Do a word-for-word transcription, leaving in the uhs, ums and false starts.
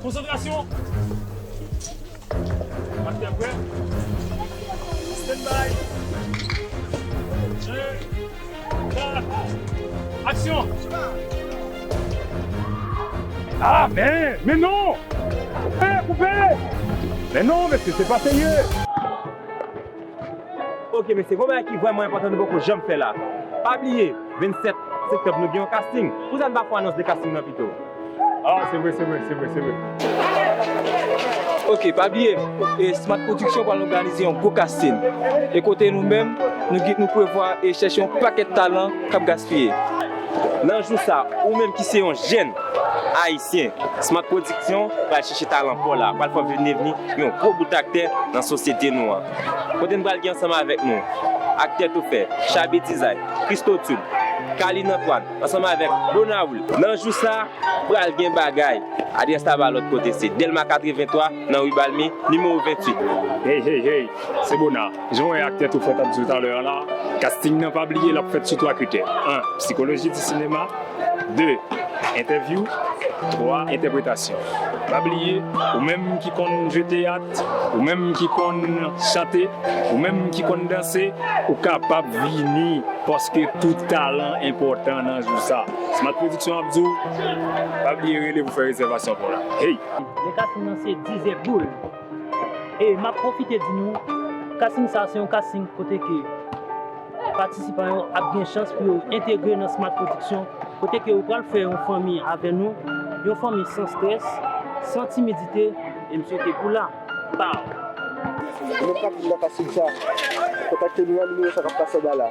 Konsantrasyon. Aktè prè. Stand by. Deux, quatre. Action. Ah, men, men non! Koupe, koupe! Men non, mesye, se pa serye! Ok, mesye, gon bagay ki vrèman enpòtan nou poko janm fè la. Pa bliye, vennsèt septanm, nou gen yon casting. Poukisa n pa fè anons de casting nan pito? Ah, se vre, se vre, se vre, se vre. Ok, pa bliye, e Smart Production pral òganize yon gwo casting. E kote nou menm, nou, gen- nou prevwa e chèche yon pakèt talan k ap gaspiye. Nan jou sa, ou menm ki se yon jèn ayisyen, Smart Production pral chèche talan pa w la, pral fè w vin devni yon gwo bout aktè nan sosyete nou an. Kote n pral gen ansanm avèk nou aktè toufè, Chabé Dizay, Christo Tube, Kalin Antoine, ansanm avèk Bonawoul. Nan jou sa, pral gen bagay. Adrès la pa lòt kote, se Dèlma katrevenntwa, nan ri Balmi, nimewo venntuit. Hey, hey, hey, se Bona. Jan w wè aktè toufè t ap di w talè a la, casting nan pa bliye l ap fèt sou twa kritè. An, sikoloji di sinema. De, entèvyou. Twa, entèpretasyon. Pa bliye, ou menm ki konn jwe teyat, ou menm ki konn chante, ou menm ki konn danse, ou kapab vini, paske tout talan enpòtan nan jou sa. Smart Production ap di w, pa bliye rele pou fè rezèvasyon pou w la. Hey! Men casting nan se dizè boul. E m ap pwofite di nou, casting sa se yon casting kote ke patisipan yo ap gen chans pou yo entegre nan Smart Production, kote ke yo pral fè yon fanmi avè nou, yon fanmi san strès, san timidite, e m swete pou la. Pow! Ou menm k ap vin nan casting sa, kontakte nou nan nimewo sa k ap pase anba la.